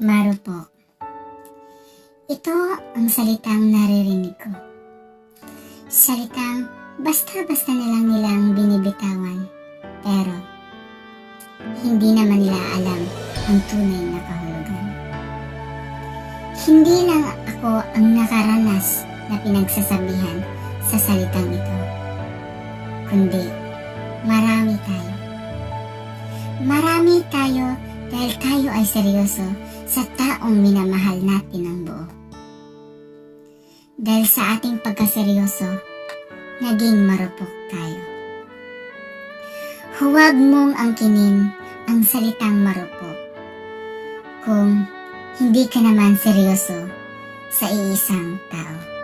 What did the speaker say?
Marupok. Ito ang salitang naririnig ko. Salitang basta-basta na lang nilang binibitawan. Pero hindi naman nila alam ang tunay na kahulugan. Hindi lang ako ang nakaranas na pinagsasabihan sa salitang ito, kundi marami tayo. Marami tayo dahil tayo ay seryoso sa taong minamahal natin ng buo. Dahil sa ating pagkaseryoso, naging marupok tayo. Huwag mong angkinin ang salitang marupok kung hindi ka naman seryoso sa iisang tao.